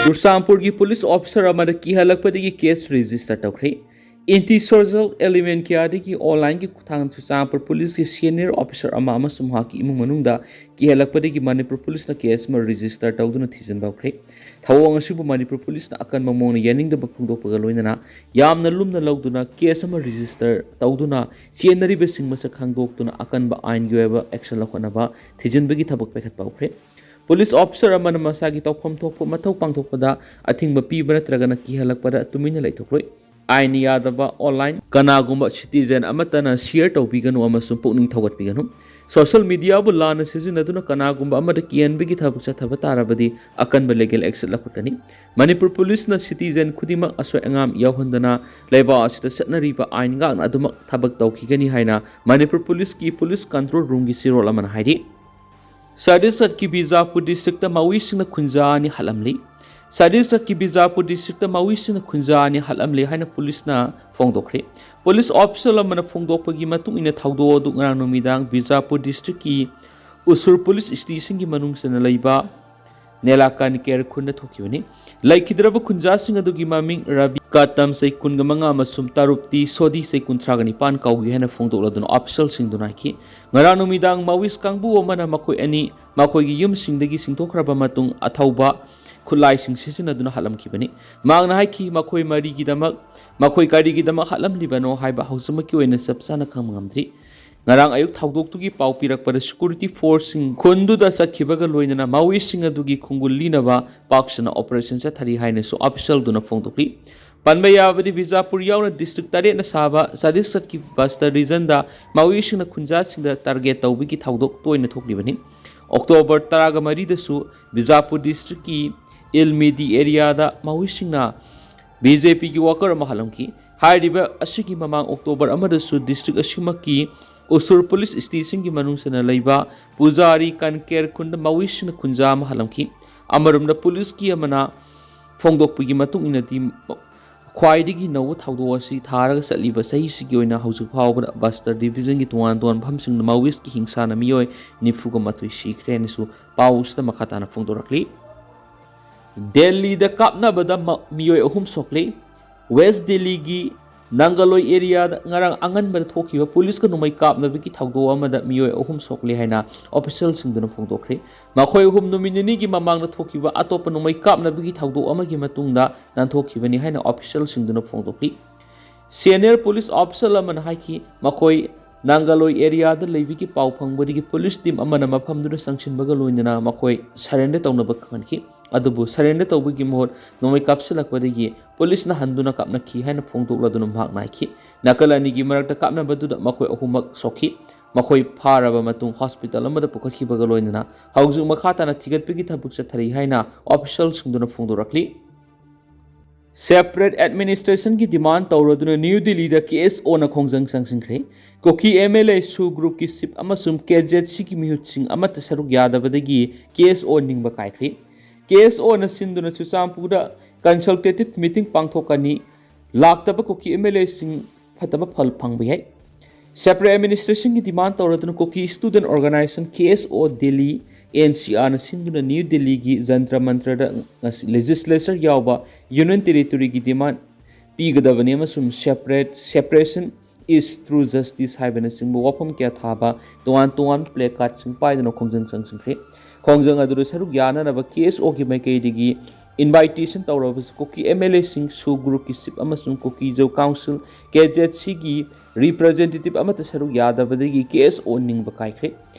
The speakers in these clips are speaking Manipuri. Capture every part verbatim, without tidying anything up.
ꯆꯨꯔꯆꯥꯟꯄꯨꯔꯒꯤ ꯄꯨꯂꯤꯁ ꯑꯣꯐꯤꯁꯥꯔ ꯑꯃꯗ ꯀꯤꯍꯜꯂꯛꯄꯗꯒꯤ ꯀꯦꯁ ꯔꯦꯖꯤꯁꯇꯔ ꯇꯧꯈ꯭ꯔꯦ꯫ ꯑꯦꯟꯇꯤ ꯁꯣꯁꯦꯜ ꯑꯦꯂꯤꯃꯦꯟ ꯀꯌꯥꯗꯒꯤ ꯑꯣꯟꯂꯥꯏꯟꯒꯤ ꯈꯨꯠꯊꯥꯡꯗ ꯆꯨꯔꯆꯥꯟꯄꯨꯔ ꯄꯨꯂꯤꯁꯀꯤ ꯁꯦꯅꯤꯌꯔ ꯑꯣꯐꯤꯁꯥꯔ ꯑꯃ ꯑꯃꯁꯨꯡ ꯃꯍꯥꯛꯀꯤ ꯏꯃꯨꯡ ꯃꯅꯨꯡꯗ ꯀꯤꯍꯜꯂꯛꯄꯗꯒꯤ ꯃꯅꯤꯄꯨꯔ ꯄꯨꯂꯤꯁꯅ ꯀꯦꯁ ꯑꯃ ꯔꯦꯖꯤꯁꯇꯔ ꯇꯧꯗꯨꯅ ꯊꯤꯖꯤꯟꯕ ꯍꯧꯈ꯭ꯔꯦ꯫ ꯊꯧꯑꯣꯡ ꯑꯁꯤꯕꯨ ꯃꯅꯤꯄꯨꯔ ꯄꯨꯂꯤꯁꯅ ꯑꯀꯟꯕ ꯃꯑꯣꯡꯗ ꯌꯥꯅꯤꯡꯗꯕ ꯐꯣꯡꯗꯣꯛꯄꯒ ꯂꯣꯏꯅꯅ ꯌꯥꯝꯅ ꯂꯨꯝꯅ ꯂꯧꯗꯨꯅ ꯀꯦꯁ ꯑꯃ ꯔꯦꯖꯤꯁꯇꯔ ꯇꯧꯗꯨꯅ ꯆꯦꯟꯅꯔꯤꯕꯁꯤꯡ ꯃꯁꯛ ꯈꯪꯗꯣꯛꯇꯨꯅ ꯑꯀꯟꯕ ꯑꯥꯏꯟꯒꯤ ꯑꯣꯏꯕ ꯑꯦꯛꯁꯟ ꯂꯧꯈꯠꯅꯕ ꯊꯤꯖꯤꯟꯕꯒꯤ ꯊꯕꯛ ꯄꯥꯏꯈꯠꯄ ꯍꯧꯈ꯭ꯔꯦ꯫ ꯄꯨꯂꯤꯁ ꯑꯣꯐꯤꯁꯥꯔ ꯑꯃꯅ ꯃꯁꯥꯒꯤ ꯇꯧꯐꯝ ꯊꯣꯛꯄ ꯃꯊꯧ ꯄꯥꯡꯊꯣꯛꯄꯗ ꯑꯊꯤꯡꯕ ꯄꯤꯕ ꯅꯠꯇ꯭ꯔꯒꯅ ꯀꯤꯍꯜꯂꯛꯄꯗ ꯇꯨꯃꯤꯟꯅ ꯂꯩꯊꯣꯛꯂꯣꯏ꯫ ꯑꯥꯏꯟꯅ ꯌꯥꯗꯕ ꯑꯣꯟꯂꯥꯏꯟ ꯀꯅꯥꯒꯨꯝꯕ ꯁꯤꯇꯤꯖꯦꯟ ꯑꯃꯠꯇꯅ ꯁꯤꯌꯔ ꯇꯧꯕꯤꯒꯅꯨ ꯑꯃꯁꯨꯡ ꯄꯨꯛꯅꯤꯡ ꯊꯧꯒꯠꯄꯤꯒꯅꯨ꯫ ꯁꯣꯁꯤꯌꯦꯜ ꯃꯤꯗꯤꯌꯥꯕꯨ ꯂꯥꯟꯅ ꯁꯤꯖꯤꯟꯅꯗꯨꯅ ꯀꯅꯥꯒꯨꯝꯕ ꯑꯃꯗ ꯀꯤꯍꯟꯕꯒꯤ ꯊꯕꯛ ꯆꯠꯊꯕ ꯇꯥꯔꯕꯗꯤ ꯑꯀꯟꯕ ꯂꯤꯒꯦꯜ ꯑꯦꯛꯁꯟ ꯂꯧꯈꯠꯀꯅꯤ꯫ ꯃꯅꯤꯄꯨꯔ ꯄꯨꯂꯤꯁꯅ ꯁꯤꯇꯤꯖꯦꯟ ꯈꯨꯗꯤꯡꯃꯛ ꯑꯁꯣꯏ ꯑꯉꯥꯝ ꯌꯥꯎꯍꯟꯗꯅ ꯂꯩꯕꯥꯛ ꯑꯁꯤꯗ ꯆꯠꯅꯔꯤꯕ ꯑꯥꯏꯟ ꯉꯥꯛꯅ ꯑꯗꯨꯃꯛ ꯊꯕꯛ ꯇꯧꯈꯤꯒꯅꯤ ꯍꯥꯏꯅ ꯃꯅꯤꯄꯨꯔ ꯄꯨꯂꯤꯁꯀꯤ ꯄꯨꯂꯤꯁ ꯀꯟꯇ꯭ꯔꯣꯜ ꯔꯨꯝꯒꯤ ꯆꯦꯔꯣꯜ ꯑꯃꯅ ꯍꯥꯏꯔꯤ꯫ ꯆꯇꯤꯁꯒꯠꯀꯤ ꯕꯤꯖꯥꯄꯨꯔ ꯗꯤꯁꯇ꯭ꯔꯤꯛꯇ ꯃꯥꯋꯤꯁꯤꯡꯅ ꯈꯨꯟꯖꯥ ꯑꯅꯤ ꯍꯥꯠꯂꯝꯂꯤ꯫ ꯆꯇꯤꯁꯒꯠꯀꯤ ꯕꯤꯖꯥꯄꯨꯔ ꯗꯤꯁꯇ꯭ꯔꯤꯛꯇ ꯃꯥꯋꯤꯁꯤꯡꯅ ꯈꯨꯟꯖꯥ ꯑꯅꯤ ꯍꯥꯠꯂꯝꯂꯦ ꯍꯥꯏꯅ ꯄꯨꯂꯤꯁꯅ ꯐꯣꯡꯗꯣꯛꯈ꯭ꯔꯦ꯫ ꯄꯨꯂꯤꯁ ꯑꯣꯐꯤꯁꯤꯌꯦꯜ ꯑꯃꯅ ꯐꯣꯡꯗꯣꯛꯄꯒꯤ ꯃꯇꯨꯡ ꯏꯟꯅ ꯊꯧꯗꯣꯛ ꯑꯗꯨ ꯉꯔꯥꯡ ꯅꯨꯃꯤꯗꯥꯡ ꯕꯤꯖꯥꯄꯨꯔ ꯗꯤꯁꯇ꯭ꯔꯤꯛꯀꯤ ꯎꯁꯨꯔ ꯄꯨꯂꯤꯁ ꯁ꯭ꯇꯦꯁꯟꯒꯤ ꯃꯅꯨꯡ ꯆꯟꯅ ꯂꯩꯕ ꯅꯦꯂꯥꯀꯥꯟ ꯀꯦꯔ ꯈꯨꯟꯗ ꯊꯣꯛꯈꯤꯕꯅꯤ꯫ ꯂꯩꯈꯤꯗ꯭ꯔꯕ ꯈꯨꯟꯖꯥꯁꯤꯡ ꯑꯗꯨꯒꯤ ꯃꯃꯤꯡ ꯔꯕꯤ ꯀꯥꯇꯝ ꯆꯍꯤ ꯀꯨꯟꯒ ꯃꯉꯥ ꯑꯃꯁꯨꯡ ꯇꯔꯨꯞꯇꯤ ꯁꯣꯗꯤ ꯆꯍꯤ ꯀꯨꯟꯊ꯭ꯔꯥꯒ ꯅꯤꯄꯥꯟ ꯀꯧꯏ ꯍꯥꯏꯅ ꯐꯣꯡꯗꯣꯛꯂꯗꯨꯅ ꯑꯣꯐꯤꯁꯤꯌꯦꯜꯁꯤꯡꯗꯨꯅ ꯍꯥꯏꯈꯤ꯫ ꯉꯔꯥꯡ ꯅꯨꯃꯤꯗꯥꯡ ꯃꯥꯋꯤꯁ ꯀꯥꯡꯕꯨ ꯑꯃꯅ ꯃꯈꯣꯏ ꯑꯅꯤ ꯃꯈꯣꯏꯒꯤ ꯌꯨꯝꯁꯤꯡꯗꯒꯤ ꯆꯤꯡꯊꯣꯛꯈ꯭ꯔꯕ ꯃꯇꯨꯡ ꯑꯊꯧꯕ ꯈꯨꯠꯂꯥꯏꯁꯤꯡ ꯁꯤꯖꯤꯟꯅꯗꯨꯅ ꯍꯥꯠꯂꯝꯈꯤꯕꯅꯤ꯫ ꯃꯍꯥꯛꯅ ꯍꯥꯏꯈꯤ, ꯃꯈꯣꯏ ꯃꯔꯤꯒꯤꯗꯃꯛ, ꯃꯈꯣꯏ ꯀꯔꯤꯒꯤꯗꯃꯛ ꯍꯥꯠꯂꯝꯂꯤꯕꯅꯣ ꯍꯥꯏꯕ ꯍꯧꯖꯤꯛꯃꯛꯀꯤ ꯑꯣꯏꯅ ꯆꯞ ꯆꯥꯅ ꯈꯪꯕ ꯉꯝꯗ꯭ꯔꯤ꯫ ꯉꯔꯥꯡ ꯑꯌꯨꯛ ꯊꯧꯗꯣꯛꯇꯨꯒꯤ ꯄꯥꯎ ꯄꯤꯔꯛꯄꯗ ꯁꯦꯀ꯭ꯌꯨꯔꯤꯇꯤ ꯐꯣꯔꯁꯁꯤꯡ ꯈꯨꯟꯗꯨꯗ ꯆꯠꯈꯤꯕꯒ ꯂꯣꯏꯅꯅ ꯃꯥꯋꯤꯁꯁꯤꯡ ꯑꯗꯨꯒꯤ ꯈꯣꯡꯒꯨꯜ ꯂꯤꯅꯕ ꯄꯥꯛ ꯁꯟꯅ ꯑꯣꯄꯔꯦꯁꯟ ꯆꯠꯊꯔꯤ ꯍꯥꯏꯅꯁꯨ ꯑꯣꯐꯤꯁꯤꯌꯦꯜꯗꯨꯅ ꯐꯣꯡꯗꯣꯛꯂꯤ꯫ ꯄꯟꯕ ꯌꯥꯕꯗꯤ, ꯕꯤꯖꯥꯄꯨꯔ ꯌꯥꯎꯅ ꯗꯤꯁꯇ꯭ꯔꯤꯛ ꯇꯔꯦꯠꯅ ꯁꯥꯕ ꯆꯇꯤꯁꯒꯠꯀꯤ ꯕꯁꯇꯔ ꯔꯤꯖꯟꯗ ꯃꯥꯋꯤꯁꯁꯤꯡꯅ ꯈꯨꯟꯖꯥꯁꯤꯡꯗ ꯇꯥꯔꯒꯦꯠ ꯇꯧꯕꯒꯤ ꯊꯧꯗꯣꯛ ꯇꯣꯏꯅ ꯊꯣꯛꯂꯤꯕꯅꯤ꯫ ꯑꯣꯛꯇꯣꯕꯔ ꯇꯔꯥꯒ ꯃꯔꯤꯗꯁꯨ ꯕꯤꯖꯥꯄꯨꯔ ꯗꯤꯁꯇ꯭ꯔꯤꯛꯀꯤ ꯏꯜꯃꯤꯗꯤ ꯑꯦꯔꯤꯌꯥꯗ ꯃꯥꯋꯤꯁꯁꯤꯡꯅ ꯕꯤ ꯖꯦ ꯄꯤꯒꯤ ꯋꯥꯀꯔ ꯑꯃ ꯍꯥꯠꯂꯝꯈꯤ꯫ ꯍꯥꯏꯔꯤꯕ ꯑꯁꯤꯒꯤ ꯃꯃꯥꯡ ꯑꯣꯛꯇꯣꯕꯔ ꯑꯃꯗꯁꯨ ꯗꯤꯁꯇ꯭ꯔꯤꯛ ꯑꯁꯤꯃꯛꯀꯤ ꯎꯁꯨꯔ ꯄꯨꯂꯤꯁ ꯁ꯭ꯇꯦꯁꯟꯒꯤ ꯃꯅꯨꯡ ꯆꯟꯅ ꯂꯩꯕ ꯄꯨꯖꯥꯔꯤ ꯀꯟꯀꯦꯔ ꯈꯨꯟꯗ ꯃꯥꯋꯤꯁꯁꯤꯡꯅ ꯈꯨꯟꯖꯥ ꯑꯃ ꯍꯥꯠꯂꯝꯈꯤ꯫ ꯑꯃꯔꯣꯝꯗ ꯄꯨꯂꯤꯁꯀꯤ ꯑꯃꯅ ꯐꯣꯡꯗꯣꯛꯄꯒꯤ ꯃꯇꯨꯡ ꯏꯟꯅꯗꯤ ꯈ꯭ꯋꯥꯏꯗꯒꯤ ꯅꯧꯕ ꯊꯧꯗꯣꯛ ꯑꯁꯤ ꯊꯥꯔꯒ ꯆꯠꯂꯤꯕ ꯆꯍꯤꯁꯤꯒꯤ ꯑꯣꯏꯅ ꯍꯧꯖꯤꯛ ꯐꯥꯎꯕꯗ ꯕꯁꯇꯔ ꯗꯤꯕꯤꯖꯟꯒꯤ ꯇꯣꯉꯥꯟ ꯇꯣꯉꯥꯟꯕ ꯃꯐꯝꯁꯤꯡꯗ ꯃꯥꯑꯣꯏꯁꯀꯤ ꯍꯤꯡꯁꯥꯅ ꯃꯤꯑꯣꯏ ꯅꯤꯐꯨꯒ ꯃꯥꯊꯣꯏ ꯁꯤꯈ꯭ꯔꯦ ꯍꯥꯏꯅꯁꯨ ꯄꯥꯎ ꯑꯁꯤꯗ ꯃꯈꯥ ꯇꯥꯅ ꯐꯣꯡꯗꯣꯔꯛꯂꯤ꯫ ꯗꯦꯜꯂꯤꯗ ꯀꯥꯞꯅꯕꯗ ꯃ-, ꯃꯤꯑꯣꯏ ꯑꯍꯨꯝ ꯁꯣꯛꯂꯤ꯫ ꯋꯦꯁ ꯗꯦꯜꯂꯤꯒꯤ ꯅꯥꯡꯒꯂꯣꯏ ꯑꯦꯔꯤꯌꯥꯗ ꯉꯔꯥꯡ ꯑꯉꯟꯕꯗ ꯊꯣꯛꯈꯤꯕ ꯄꯨꯂꯤꯁꯀ ꯅꯣꯡꯃꯩ ꯀꯥꯞꯅꯕꯒꯤ ꯊꯧꯗꯣꯛ ꯑꯃꯗ ꯃꯤꯑꯣꯏ ꯑꯍꯨꯝ ꯁꯣꯛꯂꯦ ꯍꯥꯏꯅ ꯑꯣꯐꯤꯁꯤꯌꯦꯜꯁꯤꯡꯗꯨꯅ ꯐꯣꯡꯗꯣꯛꯈ꯭ꯔꯦ꯫ ꯃꯈꯣꯏ ꯑꯍꯨꯝ ꯅꯨꯃꯤꯠ ꯅꯤꯅꯤꯒꯤ ꯃꯃꯥꯡꯗ ꯊꯣꯛꯈꯤꯕ ꯑꯇꯣꯞꯄ ꯅꯣꯡꯃꯩ ꯀꯥꯞꯅꯕꯒꯤ ꯊꯧꯗꯣꯛ ꯑꯃꯒꯤ ꯃꯇꯨꯡꯗ ꯅꯥꯟꯊꯣꯛꯈꯤꯕꯅꯤ ꯍꯥꯏꯅ ꯑꯣꯐꯤꯁꯤꯌꯦꯜꯁꯤꯡꯗꯨꯅ ꯐꯣꯡꯗꯣꯛꯂꯤ꯫ ꯁꯦꯅꯤꯌꯔ ꯄꯨꯂꯤꯁ ꯑꯣꯐꯤꯁꯤꯌꯦꯜ ꯑꯃꯅ ꯍꯥꯏꯈꯤ, ꯃꯈꯣꯏ ꯅꯥꯡꯒꯂꯣꯏ ꯑꯦꯔꯤꯌꯥꯗ ꯂꯩꯕꯒꯤ ꯄꯥꯎ ꯐꯪꯕꯗꯒꯤ ꯄꯨꯂꯤꯁ ꯇꯤꯝ ꯑꯃꯅ ꯃꯐꯝꯗꯨꯗ ꯆꯪꯁꯤꯟꯕꯒ ꯂꯣꯏꯅꯅ ꯃꯈꯣꯏ ꯁꯔꯦꯟꯗꯔ ꯇꯧꯅꯕ ꯈꯪꯍꯟꯈꯤ꯫ ꯑꯗꯨꯕꯨ ꯁꯔꯦꯟꯗꯔ ꯇꯧꯕꯒꯤ ꯃꯍꯨꯠ ꯅꯣꯡꯃꯩ ꯀꯥꯞꯁꯤꯜꯂꯛꯄꯗꯒꯤ ꯄꯨꯂꯤꯁꯅ ꯍꯟꯗꯨꯅ ꯀꯥꯞꯅꯈꯤ ꯍꯥꯏꯅ ꯐꯣꯡꯗꯣꯛꯂꯗꯨꯅ ꯃꯍꯥꯛꯅ ꯍꯥꯏꯈꯤ꯫ ꯅꯥꯀꯜ ꯑꯅꯤꯒꯤ ꯃꯔꯛꯇ ꯀꯥꯞꯅꯕꯗꯨꯗ ꯃꯈꯣꯏ ꯑꯍꯨꯝꯃꯛ ꯁꯣꯛꯈꯤ꯫ ꯃꯈꯣꯏ ꯐꯥꯔꯕ ꯃꯇꯨꯡ ꯍꯣꯁꯄꯤꯇꯥꯜ ꯑꯃꯗ ꯄꯨꯈꯠꯈꯤꯕꯒ ꯂꯣꯏꯅꯅ ꯍꯧꯖꯤꯛ ꯃꯈꯥ ꯇꯥꯅ ꯊꯤꯒꯠꯄꯒꯤ ꯊꯕꯛ ꯆꯠꯊꯔꯤ ꯍꯥꯏꯅ ꯑꯣꯐꯤꯁꯤꯌꯦꯜꯁꯤꯡꯗꯨꯅ ꯐꯣꯡꯗꯣꯔꯛꯂꯤ꯫ ꯁꯦꯄꯔꯦꯠ ꯑꯦꯗꯃꯤꯅꯤꯁꯇ꯭ꯔꯦꯁꯟꯒꯤ ꯗꯤꯃꯥꯟ ꯇꯧꯔꯗꯨꯅ ꯅ꯭ꯌꯨ ꯗꯤꯜꯂꯤꯗ ꯀꯦ ꯑꯦꯁ ꯑꯣꯅ ꯈꯣꯡꯖꯪ ꯆꯪꯁꯤꯟꯈ꯭ꯔꯦ꯫ ꯀꯨꯀꯤ ꯑꯦꯝ ꯑꯦꯜ ꯑꯦ ꯁꯨ ꯒ꯭ꯔꯨꯞꯀꯤ ꯆꯤꯞ ꯑꯃꯁꯨꯡ ꯀꯦ ꯖꯦꯠ ꯁꯤꯒꯤ ꯃꯤꯍꯨꯠꯁꯤꯡ ꯑꯃꯠꯇ ꯁꯔꯨꯛ ꯌꯥꯗꯕꯗꯒꯤ ꯀꯦ ꯑꯦꯁ ꯑꯣ ꯅꯤꯡꯕ ꯀꯥꯏꯈ꯭ꯔꯦ꯫ ꯀꯦ ꯑꯦꯁ ꯑꯣꯅ ꯁꯤꯟꯗꯨꯅ ꯆꯨꯔꯆꯥꯟꯄꯨꯔꯗ ꯀꯟꯁꯜꯇꯦꯇꯤꯚ ꯃꯤꯇꯤꯡ ꯄꯥꯡꯊꯣꯛꯀꯅꯤ꯫ ꯂꯥꯛꯇꯕ ꯀꯨꯀꯤ ꯑꯦꯝ ꯑꯦꯜ ꯑꯦꯁꯤꯡ ꯐꯠꯇꯕ ꯐꯜ ꯐꯪꯕ ꯌꯥꯏ꯫ ꯁꯦꯄꯔꯦꯠ ꯑꯦꯗꯃꯤꯅꯤꯁꯇ꯭ꯔꯦꯁꯟꯒꯤ ꯗꯤꯃꯥꯟ ꯇꯧꯔꯗꯨꯅ ꯀꯨꯀꯤ ꯏꯁꯇꯨꯗꯦꯟ ꯑꯣꯔꯒꯅꯥꯏꯖꯦꯁꯟ ꯀꯦ ꯑꯦꯁ ꯑꯣ ꯗꯤꯜꯂꯤ, ꯑꯦꯟ ꯁꯤ ꯑꯥꯔꯅ ꯁꯤꯟꯗꯨꯅ ꯅ꯭ꯌꯨ ꯗꯤꯜꯂꯤꯒꯤ ꯖꯟꯇ꯭ꯔ ꯃꯟꯇ꯭ꯔꯗ ꯉꯁꯤ ꯂꯦꯖꯤꯁꯂꯦꯆꯔ ꯌꯥꯎꯕ ꯌꯨꯅꯤꯌꯟ ꯇꯦꯔꯤꯇꯣꯔꯤꯒꯤ ꯗꯤꯃꯥꯟ ꯄꯤꯒꯗꯕꯅꯤ ꯑꯃꯁꯨꯡ separate, separation is true justice ꯍꯥꯏꯕꯅꯆꯤꯡꯕ ꯋꯥꯐꯝ ꯀꯌꯥ ꯊꯥꯕ ꯇꯣꯉꯥꯟ ꯇꯣꯉꯥꯟꯕ ꯄ꯭ꯂꯦ ꯀꯥꯔꯗꯁꯤꯡ ꯄꯥꯏꯗꯨꯅ ꯈꯣꯡꯖꯪ ꯆꯪꯁꯤꯟꯈ꯭ꯔꯦ꯫ ꯈꯣꯡꯖꯪ ꯑꯗꯨꯗ ꯁꯔꯨꯛ ꯌꯥꯅꯅꯕ ꯀꯦ ꯑꯦꯁ ꯑꯣꯒꯤ ꯃꯥꯏꯀꯩꯗꯒꯤ ꯏꯟꯚꯥꯏꯇꯦꯁꯟ ꯇꯧꯔꯕꯁꯨ ꯀꯨꯀꯤ ꯑꯦꯝ ꯑꯦꯜ ꯑꯦꯁꯤꯡ, ꯁꯨ ꯒ꯭ꯔꯨꯞꯀꯤ ꯆꯤꯞ ꯑꯃꯁꯨꯡ ꯀꯨꯀꯤ ꯖꯧ ꯀꯥꯎꯟꯁꯤꯜ, ꯀꯦ ꯖꯦꯠ ꯁꯤꯒꯤ ꯔꯤꯄ꯭ꯔꯖꯦꯟꯇꯦꯇꯤꯚ ꯑꯃꯠꯇ ꯁꯔꯨꯛ ꯌꯥꯗꯕꯗꯒꯤ ꯀꯦ ꯑꯦꯁ ꯑꯣ ꯅꯤꯡꯕ ꯀꯥꯏꯈ꯭ꯔꯦ꯫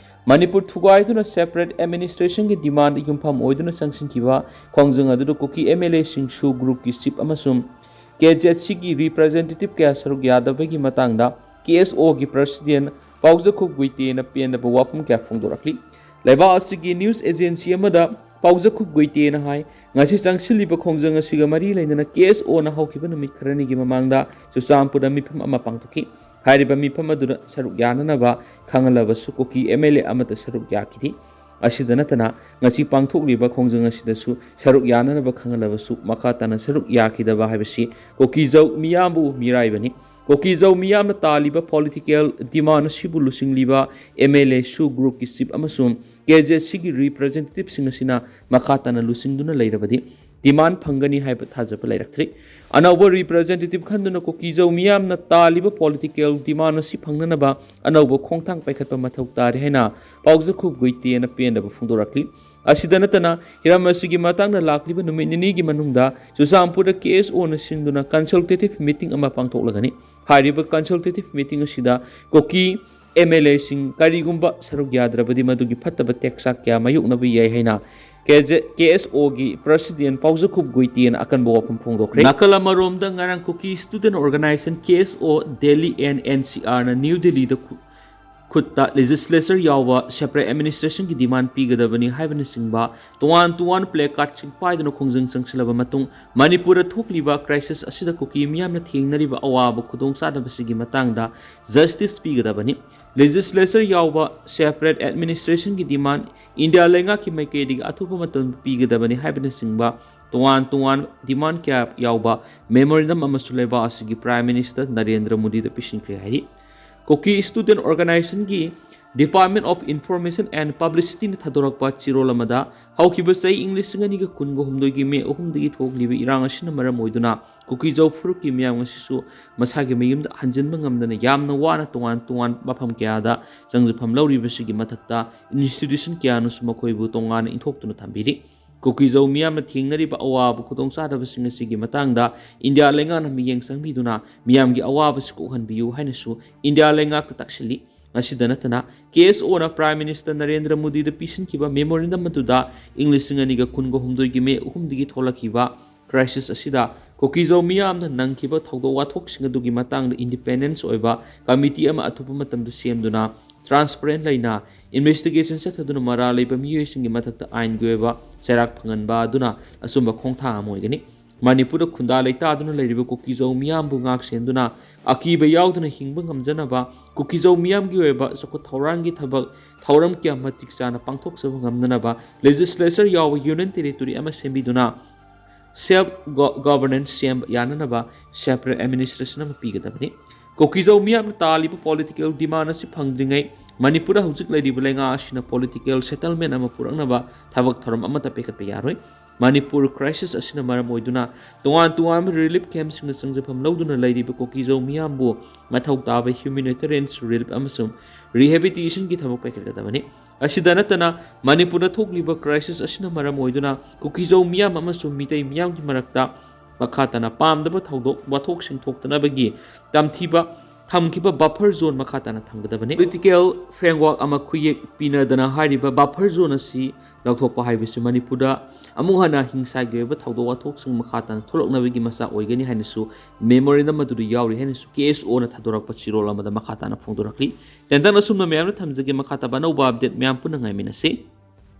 ꯃꯅꯤꯄꯨꯔ ꯊꯨꯒꯥꯏꯗꯨꯅ ꯁꯦꯄꯔꯦꯠ ꯑꯦꯗꯃꯤꯅꯤꯁꯇ꯭ꯔꯦꯁꯟꯒꯤ ꯗꯤꯃꯥꯟꯗ ꯌꯨꯝꯐꯝ ꯑꯣꯏꯗꯨꯅ ꯆꯪꯁꯤꯟꯈꯤꯕ ꯈꯣꯡꯖꯪ ꯑꯗꯨꯗ ꯀꯨꯀꯤ ꯑꯦꯝ ꯑꯦꯜ ꯑꯦꯁꯤꯡ, ꯁꯨ ꯒ꯭ꯔꯨꯞꯀꯤ ꯆꯤꯞ ꯑꯃꯁꯨꯡ ꯀꯦ ꯖꯦꯠ ꯁꯤꯒꯤ ꯔꯤꯄ꯭ꯔꯖꯦꯟꯇꯦꯇꯤꯚ ꯀꯌꯥ ꯁꯔꯨꯛ ꯌꯥꯗꯕꯒꯤ ꯃꯇꯥꯡꯗ ꯀꯦ ꯑꯦꯁ ꯑꯣꯒꯤ ꯄ꯭ꯔꯁꯤꯗꯦꯟ ꯄꯥꯎꯖꯈꯨꯞ ꯒꯨꯏꯇꯦꯅ ꯄꯦꯟꯗꯕ ꯋꯥꯐꯝ ꯀꯌꯥ ꯐꯣꯡꯗꯣꯔꯛꯂꯤ꯫ ꯂꯩꯕꯥꯛ ꯑꯁꯤꯒꯤ ꯅ꯭ꯌꯨꯁ ꯑꯦꯖꯦꯟꯁꯤ ꯑꯃꯗ ꯄꯥꯎꯖꯈꯨꯞ ꯒꯨꯏꯇꯦꯅ ꯍꯥꯏ, ꯉꯁꯤ ꯆꯪꯁꯤꯜꯂꯤꯕ ꯈꯣꯡꯖꯪ ꯑꯁꯤꯒ ꯃꯔꯤ ꯂꯩꯅꯅ ꯀꯦ ꯑꯦꯁ ꯑꯣꯅ ꯍꯧꯈꯤꯕ ꯅꯨꯃꯤꯠ ꯈꯔꯅꯤꯒꯤ ꯃꯃꯥꯡꯗ ꯆꯨꯔꯆꯥꯟꯄꯨꯔꯗ ꯃꯤꯐꯝ ꯑꯃ ꯄꯥꯡꯊꯣꯛꯈꯤ꯫ ꯍꯥꯏꯔꯤꯕ ꯃꯤꯐꯝ ꯑꯗꯨꯗ ꯁꯔꯨꯛ ꯌꯥꯅꯅꯕ ꯈꯪꯍꯜꯂꯕꯁꯨ ꯀꯨꯀꯤ ꯑꯦꯝ ꯑꯦꯜ ꯑꯦ ꯑꯃꯠꯇ ꯁꯔꯨꯛ ꯌꯥꯈꯤꯗꯦ꯫ ꯑꯁꯤꯗ ꯅꯠꯇꯅ, ꯉꯁꯤ ꯄꯥꯡꯊꯣꯛꯂꯤꯕ ꯈꯣꯡꯖꯪ ꯑꯁꯤꯗꯁꯨ ꯁꯔꯨꯛ ꯌꯥꯅꯅꯕ ꯈꯪꯍꯜꯂꯕꯁꯨ, ꯃꯈꯥ ꯇꯥꯅ ꯁꯔꯨꯛ ꯌꯥꯈꯤꯗꯕ ꯍꯥꯏꯕꯁꯤ ꯀꯨꯀꯤꯖꯧ ꯃꯤꯌꯥꯝꯕꯨ ꯃꯤꯔꯥꯏꯕꯅꯤ꯫ ꯀꯨꯀꯤꯖꯧ ꯃꯤꯌꯥꯝꯅ ꯇꯥꯜꯂꯤꯕ ꯄꯣꯂꯤꯇꯤꯀꯦꯜ ꯗꯤꯃꯥꯟ ꯑꯁꯤꯕꯨ ꯂꯨꯆꯤꯡꯂꯤꯕ ꯑꯦꯝ ꯑꯦꯜ ꯑꯦ ꯁꯨ ꯒ꯭ꯔꯨꯞꯀꯤ ꯆꯤꯞ ꯑꯃꯁꯨꯡ ꯀꯦ ꯖꯦ ꯁꯤꯒꯤ ꯔꯤꯄ꯭ꯔꯖꯦꯟꯇꯦꯇꯤꯞꯁꯤꯡ ꯑꯁꯤꯅ ꯃꯈꯥ ꯇꯥꯅ ꯂꯨꯆꯤꯡꯗꯨꯅ ꯂꯩꯔꯕꯗꯤ, ꯗꯤꯃꯥꯟ ꯐꯪꯒꯅꯤ ꯍꯥꯏꯕ ꯊꯥꯖꯕ ꯂꯩꯔꯛꯇ꯭ꯔꯤ꯫ ꯑꯅꯧꯕ ꯔꯤꯄ꯭ꯔꯖꯦꯟꯇꯦꯇꯤꯞ ꯈꯟꯗꯨꯅ ꯀꯨꯀꯤꯖꯧ ꯃꯤꯌꯥꯝꯅ ꯇꯥꯜꯂꯤꯕ ꯄꯣꯂꯤꯇꯤꯀꯦꯜ ꯗꯤꯃꯥꯟ ꯑꯁꯤ ꯐꯪꯅꯅꯕ ꯑꯅꯧꯕ ꯈꯣꯡꯊꯥꯡ ꯄꯥꯏꯈꯠꯄ ꯃꯊꯧ ꯇꯥꯔꯦ ꯍꯥꯏꯅ ꯄꯥꯎꯖꯈꯨꯞ ꯒꯨꯏꯇꯦꯅ ꯄꯦꯟꯗꯕ ꯐꯣꯡꯗꯣꯔꯛꯂꯤ꯫ ꯑꯁꯤꯗ ꯅꯠꯇꯅ, ꯍꯤꯔꯝ ꯑꯁꯤꯒꯤ ꯃꯇꯥꯡꯗ ꯂꯥꯛꯂꯤꯕ ꯅꯨꯃꯤꯠ ꯅꯤꯅꯤꯒꯤ ꯃꯅꯨꯡꯗ ꯆꯨꯔꯆꯥꯟꯄꯨꯔꯗ ꯀꯦ ꯑꯦꯁ ꯑꯣꯅ ꯁꯤꯟꯗꯨꯅ ꯀꯟꯁꯜꯇꯦꯇꯤꯚ ꯃꯤꯇꯤꯡ ꯑꯃ ꯄꯥꯡꯊꯣꯛꯂꯒꯅꯤ꯫ ꯍꯥꯏꯔꯤꯕ ꯀꯟꯁꯜꯇꯦꯇꯤꯚ ꯃꯤꯇꯤꯡ ꯑꯁꯤꯗ ꯀꯨꯀꯤ ꯑꯦꯝ ꯑꯦꯜ ꯑꯦꯁꯤꯡ ꯀꯔꯤꯒꯨꯝꯕ ꯁꯔꯨꯛ ꯌꯥꯗ꯭ꯔꯕꯗꯤ, ꯃꯗꯨꯒꯤ ꯐꯠꯇꯕ ꯇꯦꯛꯆꯥꯛ ꯀꯌꯥ ꯃꯥꯌꯣꯛꯅꯕ ꯌꯥꯏ ꯍꯥꯏꯅ ꯀꯦ ꯖꯦ, ꯀꯦ ꯑꯦꯁ ꯑꯣꯒꯤ ꯄ꯭ꯔꯁꯤꯗꯦꯟ ꯄꯥꯎꯖꯈꯨꯞ ꯒꯨꯏꯇꯦꯅ ꯑꯀꯟꯕ ꯋꯥꯐꯝ ꯐꯣꯡꯗꯣꯛꯈ꯭ꯔꯦ꯫ ꯅꯥꯀꯜ ꯑꯃꯔꯣꯝꯗ, ꯉꯔꯥꯡ ꯀꯨꯀꯤ ꯁ꯭ꯇꯨꯗꯦꯟꯠ ꯑꯣꯔꯒꯅꯥꯏꯖꯦꯁꯟ ꯀꯦ ꯑꯦꯁ ꯑꯣ Delhi and N C ꯑꯥꯔꯅ new ꯗꯤꯜꯂꯤꯗ ꯈꯨ-, ꯈꯨꯠꯇ ꯂꯦꯖꯤꯁꯂꯦꯆꯔ ꯌꯥꯎꯕ ꯁꯦꯄꯔꯦꯠ ꯑꯦꯗꯃꯤꯅꯤꯁꯇ꯭ꯔꯦꯁꯟꯒꯤ ꯗꯤꯃꯥꯟ ꯄꯤꯒꯗꯕꯅꯤ ꯍꯥꯏꯕꯅꯆꯤꯡꯕ ꯇꯣꯉꯥꯟ ꯇꯣꯉꯥꯟ ꯄ꯭ꯂꯦ ꯀꯥꯔꯗꯁꯤꯡ ꯄꯥꯏꯗꯨꯅ ꯈꯣꯡꯖꯪ ꯆꯪꯁꯤꯜꯂꯕ ꯃꯇꯨꯡ, ꯃꯅꯤꯄꯨꯔꯗ ꯊꯣꯛꯂꯤꯕ ꯀ꯭ꯔꯥꯏꯁꯤꯁ ꯑꯁꯤꯗ ꯀꯨꯀꯤ ꯃꯤꯌꯥꯝꯅ ꯊꯦꯡꯅꯔꯤꯕ ꯑꯋꯥꯕ ꯈꯨꯗꯣꯡꯆꯥꯗꯕꯁꯤꯒꯤ ꯃꯇꯥꯡꯗ ꯖꯁꯇꯤꯁ ꯄꯤꯒꯗꯕꯅꯤ꯫ ꯂꯦꯖꯤꯁꯂꯦꯆꯔ ꯌꯥꯎꯕ ꯁꯦꯄꯔꯦꯠ ꯑꯦꯗꯃꯤꯅꯤꯁꯇ꯭ꯔꯦꯁꯟꯒꯤ ꯗꯤꯃꯥꯟ ꯏꯟꯗꯤꯌꯥ ꯂꯩꯉꯥꯛꯀꯤ ꯃꯥꯏꯀꯩꯗꯒꯤ ꯑꯊꯨꯕ ꯃꯇꯝꯗ ꯄꯤꯒꯗꯕꯅꯤ ꯍꯥꯏꯕꯅꯆꯤꯡꯕ ꯇꯣꯉꯥꯟ ꯇꯣꯉꯥꯟ ꯗꯤꯃꯥꯟ ꯀꯌꯥ ꯌꯥꯎꯕ ꯃꯦꯃꯣꯔꯦꯟꯗꯝ ꯑꯃꯁꯨ ꯂꯩꯕꯥꯛ ꯑꯁꯤꯒꯤ ꯄ꯭ꯔꯥꯏꯝ ꯃꯤꯅꯤꯁꯇꯔ ꯅꯔꯦꯟꯗ꯭ꯔ ꯃꯣꯗꯤꯗ ꯄꯤꯁꯤꯟꯈ꯭ꯔꯦ ꯍꯥꯏꯔꯤ꯫ ꯀꯨꯀꯤ ꯁ꯭ꯇꯨꯗꯦꯟꯠ ꯑꯣꯔꯒꯅꯥꯏꯖꯦꯁꯟꯒꯤ Department of Information and Publicityꯅ ꯊꯥꯗꯣꯔꯛꯄ ꯆꯦꯔꯣꯜ ꯑꯃꯗ, ꯍꯧꯈꯤꯕ ꯆꯍꯤ ꯏꯪ ꯂꯤꯁꯤꯡ ꯑꯅꯤꯒ ꯀꯨꯟꯒ ꯍꯨꯝꯗꯣꯏꯒꯤ ꯃꯦ ꯑꯍꯨꯝꯗꯒꯤ ꯊꯣꯛꯂꯤꯕ ꯏꯔꯥꯡ ꯑꯁꯤꯅ ꯃꯔꯝ ꯑꯣꯏꯗꯨꯅ ꯀꯨꯀꯤꯖꯧ ꯐꯨꯔꯨꯞꯀꯤ ꯃꯤꯌꯥꯝ ꯑꯁꯤꯁꯨ ꯃꯁꯥꯒꯤ ꯃꯌꯨꯝꯗ ꯍꯟꯖꯤꯟꯕ ꯉꯝꯗꯅ ꯌꯥꯝꯅ ꯋꯥꯅ ꯇꯣꯉꯥꯟ ꯇꯣꯉꯥꯟꯕ ꯃꯐꯝ ꯀꯌꯥꯗ ꯆꯪꯖꯐꯝ ꯂꯧꯔꯤꯕꯁꯤꯒꯤ ꯃꯊꯛꯇ, ꯏꯟꯁꯇꯤꯇ꯭ꯌꯨꯁꯟ ꯀꯌꯥꯅꯁꯨ ꯃꯈꯣꯏꯕꯨ ꯇꯣꯉꯥꯟꯅ ꯏꯟꯊꯣꯛꯇꯨꯅ ꯊꯝꯕꯤꯔꯤ꯫ ꯀꯨꯀꯤꯖꯧ ꯃꯤꯌꯥꯝꯅ ꯊꯦꯡꯅꯔꯤꯕ ꯑꯋꯥꯕ ꯈꯨꯗꯣꯡꯆꯥꯗꯕꯁꯤꯡ ꯑꯁꯤꯒꯤ ꯃꯇꯥꯡꯗ ꯏꯟꯗꯤꯌꯥ ꯂꯩꯉꯥꯛꯅ ꯃꯤꯠꯌꯦꯡ ꯆꯪꯕꯤꯗꯨꯅ ꯃꯤꯌꯥꯝꯒꯤ ꯑꯋꯥꯕꯁꯤ ꯀꯣꯛꯍꯟꯕꯤꯌꯨ ꯍꯥꯏꯅꯁꯨ ꯏꯟꯗꯤꯌꯥ ꯂꯩꯉꯥꯛꯇ ꯇꯛꯁꯤꯜꯂꯤ꯫ ꯃꯁꯤꯗ ꯅꯠꯇꯅ, ꯀꯦ ꯑꯦꯁ ꯑꯣꯅ ꯄ꯭ꯔꯥꯏꯝ ꯃꯤꯅꯤꯁꯇꯔ ꯅꯔꯦꯟꯗ꯭ꯔ ꯃꯣꯗꯤꯗ ꯄꯤꯁꯤꯟꯈꯤꯕ ꯃꯦꯃꯣꯔꯦꯟꯗꯝ ꯑꯗꯨꯗ ꯏꯪ ꯂꯤꯁꯤꯡ ꯑꯅꯤꯒ ꯀꯨꯟꯒ ꯍꯨꯝꯗꯣꯏꯒꯤ ꯃꯦ ꯑꯍꯨꯝꯗꯒꯤ ꯊꯣꯛꯂꯛꯈꯤꯕ ꯀ꯭ꯔꯥꯏꯁꯤꯁ ꯑꯁꯤꯗ ꯀꯨꯀꯤꯖꯧ ꯃꯤꯌꯥꯝꯅ ꯅꯪꯈꯤꯕ ꯊꯧꯗꯣꯛ ꯋꯥꯊꯣꯛꯁꯤꯡ ꯑꯗꯨꯒꯤ ꯃꯇꯥꯡꯗ ꯏꯟꯗꯤꯄꯦꯟꯗꯦꯟꯁ ꯑꯣꯏꯕ ꯀꯃꯤꯇꯤ ꯑꯃ ꯑꯊꯨꯕ ꯃꯇꯝꯗ ꯁꯦꯝꯗꯨꯅ, ꯇ꯭ꯔꯥꯟꯁꯄꯔꯦꯟ ꯂꯩꯅ ꯏꯟꯚꯦꯁꯇꯤꯒꯦꯁꯟ ꯆꯠꯊꯗꯨꯅ, ꯃꯔꯥꯜ ꯂꯩꯕ ꯃꯤꯑꯣꯏꯁꯤꯡꯒꯤ ꯃꯊꯛꯇ ꯑꯥꯏꯟꯒꯤ ꯑꯣꯏꯕ ꯆꯩꯔꯥꯛ ꯐꯪꯍꯟꯕ ꯑꯗꯨꯅ ꯑꯆꯨꯝꯕ ꯈꯣꯡꯊꯥꯡ ꯑꯃ ꯑꯣꯏꯒꯅꯤ꯫ ꯃꯅꯤꯄꯨꯔꯗ ꯈꯨꯟꯗꯥ ꯂꯩꯇꯥꯗꯨꯅ ꯂꯩꯔꯤꯕ ꯀꯨꯀꯤꯖꯧ ꯃꯤꯌꯥꯝꯕꯨ ꯉꯥꯛ ꯁꯦꯟꯗꯨꯅ ꯑꯀꯤꯕ ꯌꯥꯎꯗꯅ ꯍꯤꯡꯕ ꯉꯝꯖꯅꯕ, ꯀꯨꯀꯤꯖꯧ ꯃꯤꯌꯥꯝꯒꯤ ꯑꯣꯏꯕ ꯆꯥꯎꯈꯠ ꯊꯧꯔꯥꯡꯒꯤ ꯊꯕꯛ ꯊꯧꯔꯝ ꯀꯌꯥ ꯃꯇꯤꯛ ꯆꯥꯅ ꯄꯥꯡꯊꯣꯛꯆꯕ ꯉꯝꯅꯅꯕ legislature ꯌꯥꯎꯕ union territory ꯑꯃ ꯁꯦꯝꯕꯤꯗꯨꯅ self governance ꯁꯦꯝꯕ ꯌꯥꯅꯅꯕ separate administration ꯑꯃ ꯄꯤꯒꯗꯕꯅꯤ꯫ ꯀꯨꯀꯤꯖꯧ ꯃꯤꯌꯥꯝꯅ ꯇꯥꯜꯂꯤꯕ political demand ꯑꯁꯤ ꯐꯪꯗ꯭ꯔꯤꯉꯩ ꯃꯅꯤꯄꯨꯔꯗ ꯍꯧꯖꯤꯛ ꯂꯩꯔꯤꯕ ꯂꯩꯉꯥꯛ ꯑꯁꯤꯅ political settlement ꯑꯃ ꯄꯨꯔꯛꯅꯕ ꯊꯕꯛ ꯊꯧꯔꯝ ꯑꯃꯠꯇ ꯄꯥꯏꯈꯠꯄ ꯌꯥꯔꯣꯏ꯫ ꯃꯅꯤꯄꯨꯔ crisis ꯑꯁꯤꯅ ꯃꯔꯝ ꯑꯣꯏꯗꯨꯅ ꯇꯣꯉꯥꯟ ꯇꯣꯉꯥꯟꯕ relief campꯁꯤꯡꯗ ꯆꯪꯖꯐꯝ ꯂꯧꯗꯨꯅ ꯂꯩꯔꯤꯕ ꯀꯨꯀꯤꯖꯧ ꯃꯤꯌꯥꯝꯕꯨ ꯃꯊꯧ ꯇꯥꯕ humanitarian relief ꯑꯃꯁꯨꯡ rehabilitationꯒꯤ ꯊꯕꯛ ꯄꯥꯏꯈꯠꯀꯗꯕꯅꯤ꯫ ꯑꯁꯤꯗ ꯅꯠꯇꯅ ꯃꯅꯤꯄꯨꯔꯗ ꯊꯣꯛꯂꯤꯕ crisis ꯑꯁꯤꯅ ꯃꯔꯝ ꯑꯣꯏꯗꯨꯅ ꯀꯨꯀꯤꯖꯧ ꯃꯤꯌꯥꯝ ꯑꯃꯁꯨꯡ ꯃꯤꯇꯩ ꯃꯤꯌꯥꯝꯒꯤ ꯃꯔꯛꯇ ꯃꯈꯥ ꯇꯥꯅ ꯄꯥꯝꯗꯕ ꯊꯧꯗꯣꯛ ꯋꯥꯊꯣꯛꯁꯤꯡ ꯊꯣꯛꯇꯅꯕꯒꯤ ꯇꯝꯊꯤꯕ ꯊꯝꯈꯤꯕ buffer zone ꯃꯈꯥ ꯇꯥꯅ ꯊꯝꯒꯗꯕꯅꯤ꯫ Political framework ꯑꯃ ꯈꯨꯌꯦꯛ ꯄꯤꯅꯗꯅ ꯍꯥꯏꯔꯤꯕ buffer zone ꯑꯁꯤ ꯂꯧꯊꯣꯛꯄ ꯍꯥꯏꯕꯁꯤ ꯃꯅꯤꯄꯨꯔꯗ ꯑꯃꯨꯛ ꯍꯟꯅ ꯍꯤꯡꯁꯥꯒꯤ ꯑꯣꯏꯕ ꯊꯧꯗꯣꯛ ꯋꯥꯊꯣꯛꯁꯤꯡ ꯃꯈꯥ ꯇꯥꯅ ꯊꯣꯛꯂꯛꯅꯕꯒꯤ ꯃꯆꯥꯛ ꯑꯣꯏꯒꯅꯤ ꯍꯥꯏꯅꯁꯨ memorandum ꯑꯗꯨꯗ ꯌꯥꯎꯔꯤ ꯍꯥꯏꯅꯁꯨ KSOꯅ ꯊꯥꯗꯣꯔꯛꯄ ꯆꯦꯔꯣꯜ ꯑꯃꯗ ꯃꯈꯥ ꯇꯥꯅ ꯐꯣꯡꯗꯣꯔꯛꯂꯤ꯫ ꯇꯦꯟꯇꯛꯅ ꯑꯁꯨꯝꯅ ꯃꯌꯥꯝꯅ ꯊꯝꯖꯒꯦ꯫ ꯃꯈꯥ ꯇꯥꯕ ꯑꯅꯧꯕ update ꯃꯌꯥꯝ ꯄꯨꯟꯅ ꯉꯥꯏꯃꯤꯟꯅꯁꯤ꯫